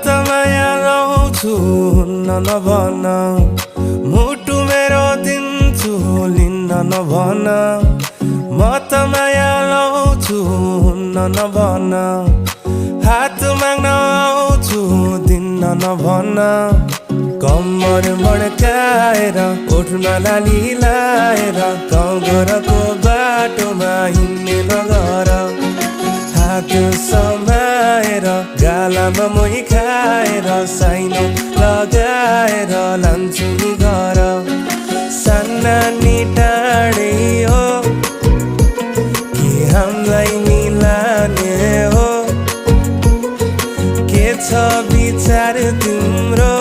त माया लाउँछु हुन्न नभन मुटु मेरो दिन्छु लिन्न नभन म त माया लाउँछु हुन्न नभन हात माग्न आउँछु दिन्न नभन कम्मर मड्काएर ओठमा लाली लाएर गाउँ घरको बाटोमा हिँड्ने नगर हात समाएर गालामा मोही खाएर साइनो लगाएर लान्छु नि घर सान्नानी टाढे हो कि हामीलाई मिलाने हो के छ विचार तिम्रो